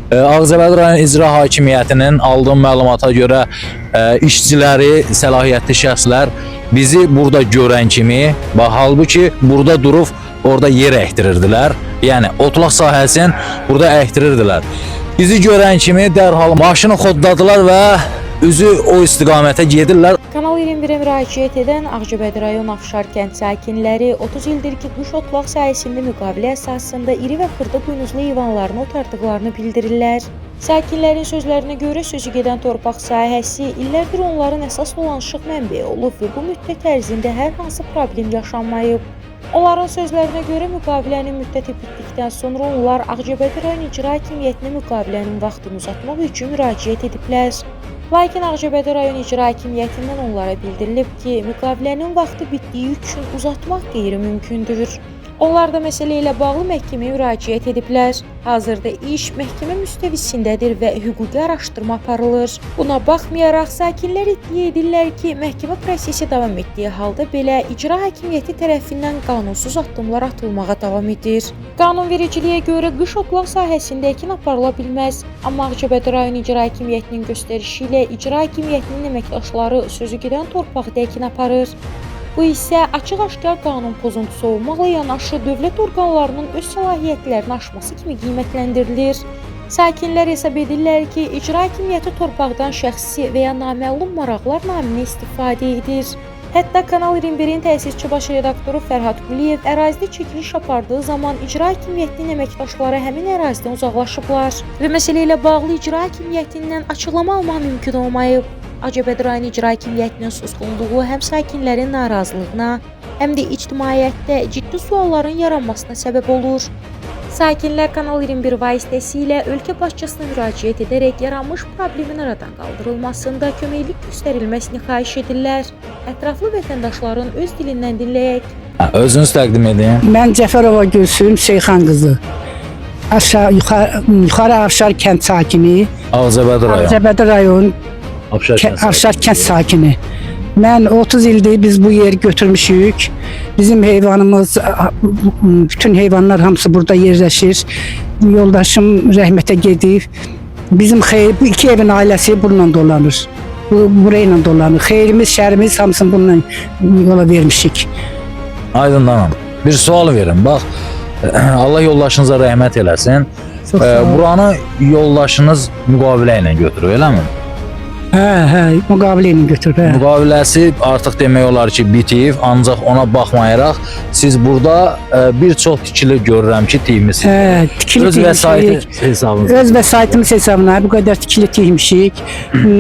Ağcabədi rayon İcra Hakimiyyətinin aldığım məlumata görə işçiləri, səlahiyyətli şəxslər bizi burada görən kimi, bax halbuki burada durub orada yer əkdirirdilər. Yəni otlaq sahəsini burada əkdirirdilər. Bizi görən kimi dərhal maşını xodladılar və üzü o istiqamətə gedirlər. Kanal 21-ə müraciət edən Ağcabədi rayon Afşar kənd sakinləri 30 ildir ki, qış otlaq sahəsində müqavilə əsasında iri və xırda buynuzlu heyvanlarını otardıqlarını bildirirlər. Sakinlərin sözlərinə görə sözü gedən torpaq sahəsi illərdir onların əsas dolanışıq mənbəyi olub və bu müddət ərzində hər hansı problem yaşanmayıb. Onların sözlərinə görə müqavilənin müddəti bitdikdən sonra onlar Ağcabədi rayon İcra Hakimiyyətinə müqavilənin vaxtını uzatmaq üçün müraciət ediblər. Lakin Ağcabədi rayon İcra Hakimiyyətindən onlara bildirilib ki, müqavilənin vaxtı bitdiyi üçün uzatmaq qeyri-mümkündür. Onlar da məsələ ilə bağlı məhkəməyə müraciət ediblər. Hazırda iş məhkəmə müstəvisindədir və hüquqi araşdırma aparılır. Buna baxmayaraq sakinlər iddia edirlər ki, məhkəmə prosesi davam etdiyi halda belə icra hakimiyyəti tərəfindən qanunsuz addımlar atılmağa davam edir. Qanunvericiliyə görə qış otlaq sahəsində əkin aparıla bilməz, amma Ağcabədi rayon İcra Hakimiyyətinin göstərişi ilə icra hakimiyyətinin əməkdaşları sözü gedən torpaqda əkin aparır. Bu isə açıq-aşkar qanun pozuntusu olmaqla yanaşı dövlət orqanlarının öz səlahiyyətlərini aşması kimi qiymətləndirilir. Sakinlər hesab edirlər ki, icra hakimiyyəti torpaqdan şəxsi və ya naməlum maraqlar naminə istifadə edir. Hətta Kanal 21-in təsisçi baş redaktoru Fərhad Quliyev ərazidə çəkiliş apardığı zaman icra hakimiyyətinin əməkdaşları həmin ərazidən uzaqlaşıblar və məsələ ilə bağlı icra hakimiyyətindən açıqlama almaq mümkün olmayıb. Ağcabədi rayon İcra Hakimiyyətinin susqunluğu həm sakinlərin narazılığına, həm də ictimaiyyətdə ciddi sualların yaranmasına səbəb olur. Sakinlər Kanal 21 vasitəsilə ölkə başçısına müraciət edərək yaranmış problemin aradan qaldırılmasında köməklik göstərilməsini xahiş edirlər. Ətraflı vətəndaşların öz dilindən dinləyək. Hə, özünüz təqdim edin. Mən Cəfərova Gülsüm Şeyxan qızı. Aşağı yuxarı Afşar kənd sakini, Ağcabədi rayon. Ağcabədi rayon Afşar kənd. Afşar kənd sakini. Mən 30 ildir biz bu yeri götürmüşük. Bizim heyvanımız, bütün heyvanlar hamısı burada yerləşir. Yoldaşım rəhmətə gedib. Bizim xeyir, bu iki evin ailəsi bununla dolanır. Bu burayla dolanır. Xeyrimiz, şərimiz hamısını bununla yola vermişik. Aydın hanım, bir sual verin. Bax, Allah yoldaşınıza rəhmət eləsin. Çox sağ ol. Buranı yoldaşınız müqavilə ilə götürür, eləmi? Hə, hə, müqavilə ilə götürüb, hə. Müqaviləsi artıq demək olar ki, bitib, ancaq ona baxmayaraq siz burada bir çox tikili görürəm ki, tikmisiniz. Hə, tikili Öz tikmişik. vəsaiti hesabınızda. Öz vəsaitimiz hesabına bu qədər tikili tikmişik,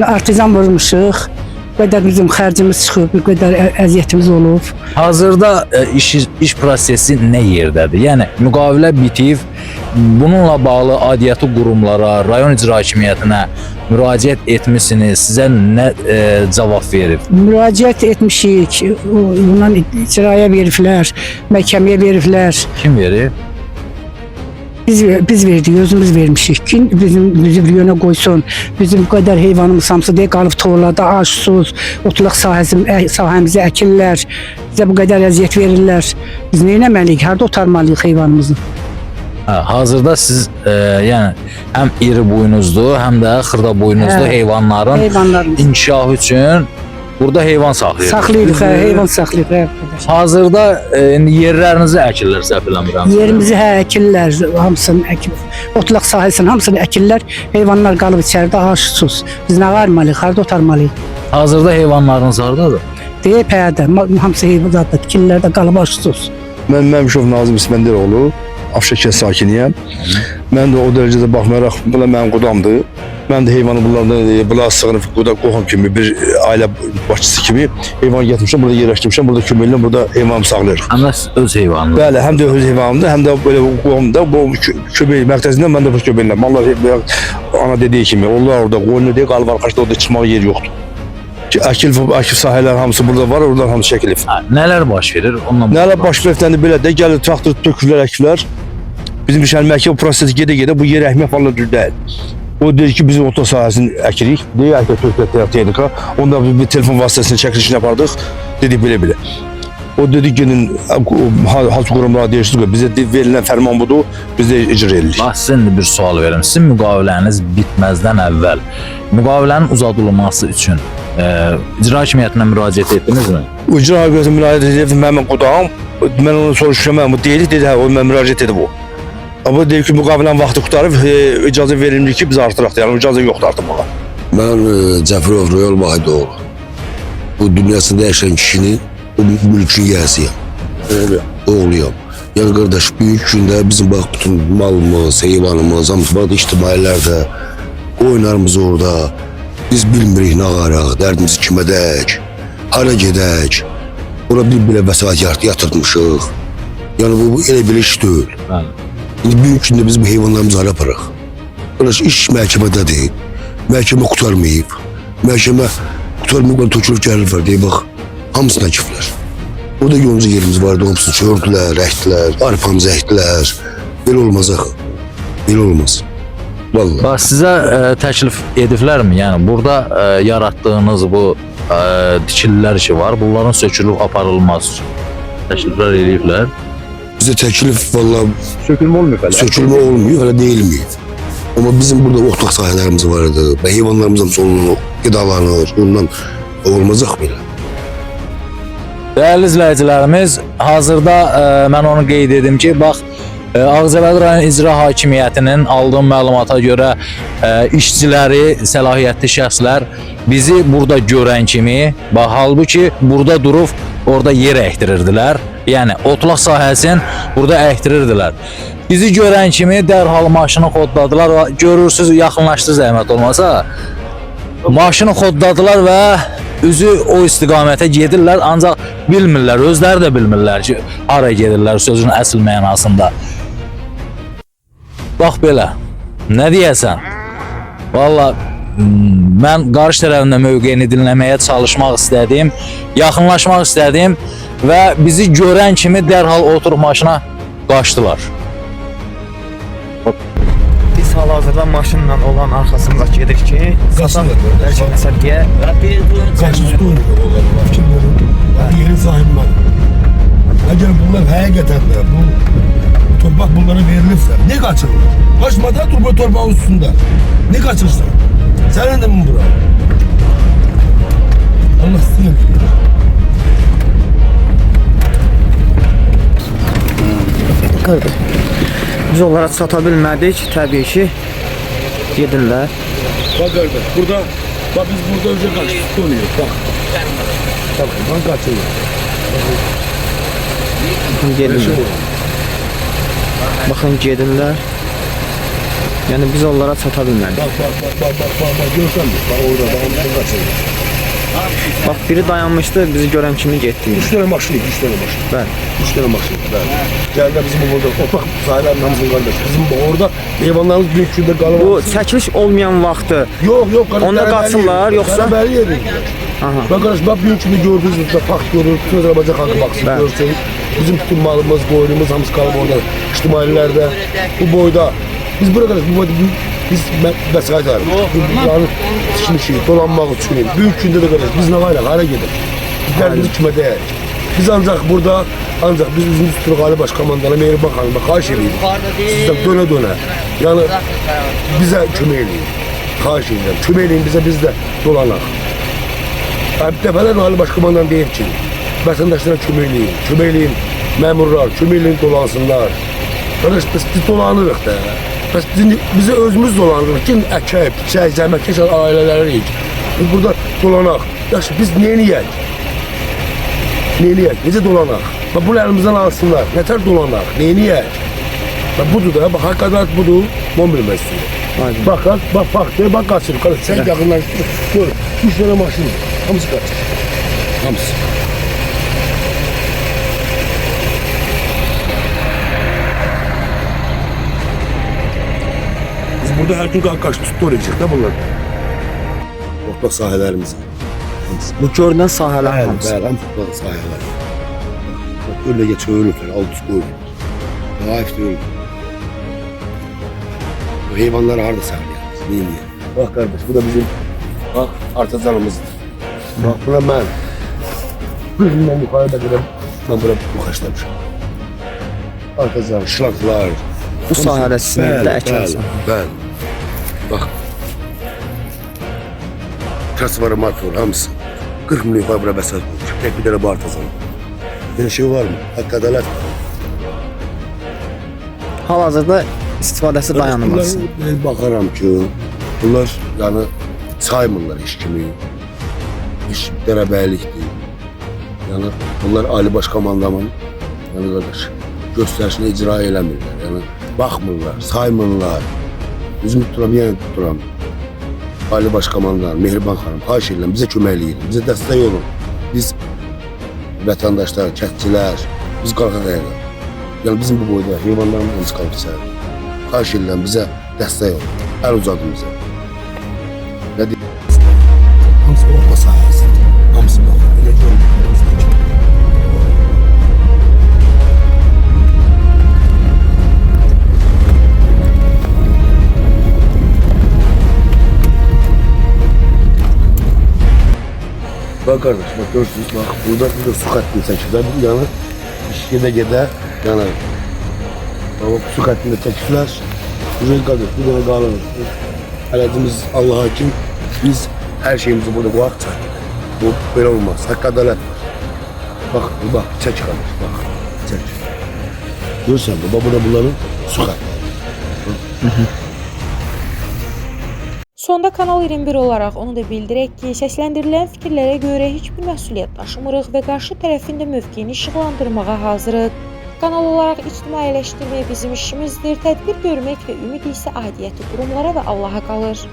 artizan vurmuşuq. Bu qədər bizim xərcimiz çıxıb, bu qədər əziyyətimiz olub. Hazırda iş prosesi nə yerdədir? Yəni müqavilə bitib, bununla bağlı aidiyyəti qurumlara, rayon icra hakimiyyətinə müraciət etmisiniz? Sizə nə cavab verib? Müraciət etmişik, bundan icraya veriblər, məhkəməyə veriblər. Kim verib? Biz verdik, özümüz vermişik ki, bizi bir yönə qoysun. Bizim bu qədər heyvanımız hamısı deyə qalıb torlada, ac, susuz, otlaq sahəsi, sahəmizi əkirlər. Bizə bu qədər əziyyət verirlər. Biz nə etməliyik? Harda otarmalıyıq heyvanımızı? Hə, hazırda siz yəni həm iri buynuzlu, həm də xırda buynuzlu Hə. heyvanların Heyvanlarımız. inkişafı üçün burada heyvan saxlayırsınız. Saxlayırıq, hə, heyvan saxlayırıq. Hə, bu qədər. Hazırda indi yerlərinizi əkirlər səhv eləmirəm. Yerimizi hə əkirlər, hamısını əkib. Otlaq sahəsinin hamısını əkirlər. Heyvanlar qalıb içəridə ac, susuz. Biz nə varmalıyıq, harda otarmalıyıq? Hazırda heyvanlarınız hardadır? Deyə pədə, hamısı heyvanlarda, tikililərdə qalıb ac, susuz. Mən Məmşov Nazim İsməndiroğlu, Afşar kənd sakiniyəm. Mən də o dərəcədə baxmayaraq, bunlar mənim qudamdır. Mən də heyvanı bunlardan bunlar sığınıb quda qohum kimi bir ailə başçısı kimi heyvan gətirmişəm, burada yerləşdirmişəm, burada kömək eləyirəm, burada heyvanımı saxlayırıq. Həm də siz öz heyvanınız. Bəli, həm də öz heyvanımdır, həm də belə qohumda bu kömək mərkəzindən mən də bu kömək eləyirəm. Mallar ana dediyi kimi, onlar orada qoyunu deyə qalıb arxasında orada çıxmağa yer yoxdur. Ki, Əkil sahələr hamısı burada var, oradan hamısı çəkilib. Hə, nələr baş verir? Onunla Nələr baş verib belə də gəlir traktor tökürlər, əkilər. Bizim işən məhkəmə prosesi gedə-gedə bu yer əkmək falan düz deyil. O deyir ki, biz orta sahəsini əkirik. Deyir, əkə tökürlər texnika. Onda biz bir telefon vasitəsilə çəkilişini apardıq. Dedik belə-belə. O dedi gedin hansı qurumlara deyirsiniz ki, bizə verilən fərman budur, biz də icra edirik. Bax, sizin indi bir sual verim. Sizin müqaviləniz bitməzdən əvvəl müqavilənin uzadılması üçün icra hakimiyyətinə müraciət etdinizmi? İcra hakimiyyətinə müraciət edib mənim qudağım, mən onu soruşmuşam, mən bu deyilik, dedi, hə, o mən müraciət edib o. Amma deyir ki, müqavilənin vaxtı qurtarıb, icazə verilmir ki, biz artıraq, yəni icazə yoxdur artırmağa. Mən Cəfərov Royal Vahidoğlu. Bu dünyasında yaşayan kişinin bu mülkün yiyəsiyəm. Oğluyam. Yəni qardaş, böyük gündə bizim bax bütün malımız, heyvanımız, hamısı bax ictimailərdə, qoyunlarımız orada. Biz bilmirik nə qaraq, dərdimizi kimə deyək, hara gedək. Ora bir belə vəsait yatırtmışıq. Yəni bu elə bir iş deyil. Bəli. İndi böyük gündə biz bu heyvanlarımızı hara aparaq? Qardaş, iş məhkəmədədir. Məhkəmə qurtarmayıb. Məhkəmə qurtarmayıb, tökülüb gəlirlər, deyir, bax, hamısını əkiblər. Burada yonca yerimiz vardı, hamısını çördülər, əkdilər, arpamızı əkdilər. Belə olmaz axı. Belə olmaz. Vallahi. Bax, sizə təklif ediblərmi? Yəni burada yaratdığınız bu tikililər ki var, bunların sökülüb aparılması üçün təkliflər eləyiblər. Bizə təklif vallahi Sökülmə olmuyor hələ. sökülmə olmuyor, hələ deyilməyib. Amma bizim burada otlaq sahələrimiz var idi və heyvanlarımız hamısı onunla qidalanır, ondan olmaz axı belə. Dəyərli izləyicilərimiz, hazırda mən onu qeyd edim ki, bax Ağcabədi rayon icra hakimiyyətinin aldığım məlumata görə işçiləri, səlahiyyətli şəxslər bizi burada görən kimi, bax halbuki burada durub orada yer əkdirirdilər. Yəni otlaq sahəsini burada əkdirirdilər. Bizi görən kimi dərhal maşını xodladılar və görürsüz yaxınlaşdı zəhmət olmasa. Maşını xodladılar və üzü o istiqamətə gedirlər, ancaq bilmirlər, özləri də bilmirlər ki, hara gedirlər sözün əsl mənasında. Bax belə. Nə deyəsən? Valla mən qarşı tərəfin də mövqeyini dinləməyə çalışmaq istədim, yaxınlaşmaq istədim və bizi görən kimi dərhal oturub maşına qaçdılar. Biz hal-hazırda maşınla olan arxasında gedirik ki, Qaçırlar, bəlkə məsələyə Qaçıcı onlar, fikir verin. Yerin sahibi mənim. Əgər bunlar həqiqətən də bu torpaq bunlara verilibsə, ne qaçırlar? Qaçmadan dur bu torpağın üstündə. Ne qaçırsan? Sənin də mi bura? Allah sizi eləyir. Biz onlara çata bilmədik, təbii ki, gedirlər. Bak kardeş, burada, bak biz burada önce kaçtık oluyor. Bak. Bak, ben kaçırıyorum. Baxın gedirlər. Baxın gedirlər. Yəni biz onlara çata bilmədik. Bak bak bak bak bak bak bak görsen mi? Bak orada bak ondan kaçırıyor. Bax biri dayanmışdı, bizi görən kimi getdi. Üç tane maşın, üç tane maşın. Bəli. Üç tane maşın. Bəli. Geldi bizim burada otlaq sahillerinin hamısının kardeş. Bizim orada heyvanlarımız büyük günde qalır. Bu çəkiliş olmayan vaxtı Yok yok. Kardeş, Onda Qərəbəli qaçırlar, yeri. yoxsa? Qərəbəli yeri. Aha. Bak kardeş bak büyük günde gördünüz burada park görür. Bütün Azerbaycan halkı baksın Bəli. görsün. Bizim bütün malımız, qoyunumuz hamısı qalıb orada. İctimailərdə, bu boyda. Biz burada kardeş, bu boyda biz vəsait arıyoruz. Buranı tikmişik, dolanmaq üçün. Büyük gündə də qardaş, biz nə varıq, hara gedir? Biz dərdimizi kimə deyərik? Biz ancaq burada, ancaq biz üzümüz tuturuq Ali Baş Komandana, Mehriban xanıma xahiş edirik. Sizdən dönə dönə. Yəni bizə kömək eləyin. Xahiş edirəm. Kömək eləyin bizə, biz də dolanaq. Yəni, dəfələrlə Ali Baş Komandan deyib ki, vətəndaşlara kömək eləyin, kömək eləyin məmurlar, kömək eləyin dolansınlar. Qardaş, biz dolanırıq da. Bəs bizi özümüz dolanırıq ki, əkək, biçək, zəhmətkeş ailələriyik. Biz burada dolanaq. Yaxşı, biz neyləyək? Neyləyək? Necə dolanaq? Bax, bunu əlimizdən alsınlar. Nətər dolanaq? Neyləyək? Bax, budur da, bax, hakikaten budur. Bunu bilmək istəyirəm. Aydın. Bak, bak, bak, bak, de, bak kaçır. Kardeş, sen yakınlaştır. Gör, üç tane maşın. Hamısı kaçır. Hamısı. Biz burada her gün kaç tuttu olacak da bunlar. Otlaq sahələrimiz. Hamısı. Bu görünən sahələr Bəli, hamısı. bəli, hamısı otlaq sahələri. Bak, öyle geç ölüblər, alt üst qoyulub. Raif də ölüb. Bu heyvanları harda saxlayarız? Neyləyək? Bax qardaş, bu da bizim bax artacanımızdır. Bax buna mən 40 ildən yuxarı da qədər Mən bura pul xərcləmişəm. Arxacan, şlaklar. Bu sahədə sizin evdə əkən. Bəli. Bax. Transformator hamısı. 40 milyon yuxarı bura vəsait qoymuş. Tek bir dənə bu artazan. Belə şey var mı? Haqq ədalət. Hal-hazırda istifadəsi dayanılmaz. Bunlar, mən baxaram ki, bunlar yəni saymırlar heç kimi. İş dərəbəylikdir. Yəni bunlar Ali Baş Komandamın yəni qardaş göstərişini icra eləmirlər. Yəni baxmırlar, saymırlar. Üzümü tuturam, yenə tuturam. Ali Baş Komandan, Mehriban xanım, xahiş edirəm, bizə kömək eləyin, bizə dəstək olun. Biz vətəndaşlar, kəndçilər, biz qalxaq ayağa. Yəni bizim bu boyda heyvanlarımız hamısı qalıb içəri. Xahiş edirəm, bizə dəstək olun. Əl uzadın bizə. Nə deyim? Hamısı orta sahəsidir. Hamısı bax, elə görmür. Bak kardeş, bak görürsünüz, bak burada bir de su xəttini çəkiblər. Bu yanı iş gedə-gedə yanar. Bak su xəttini də çəkiblər. Güzel kardeş, bir dənə qalır. Ələcimiz Allah hakim. Biz hər şeyimizi burada qoyaq çək. Bu belə olmaz. Haqq ədalət var. Bax, bak, çək kardeş, bak. Çək. Görürsən, bak burada bunların su xətti. Sonda Kanal 21 olaraq onu da bildirək ki, səsləndirilən fikirlərə görə heç bir məsuliyyət daşımırıq və qarşı tərəfin də mövqeyini işıqlandırmağa hazırıq. Kanal olaraq ictimailəşdirmək bizim işimizdir, tədbir görmək və ümid isə aidiyyəti qurumlara və Allaha qalır.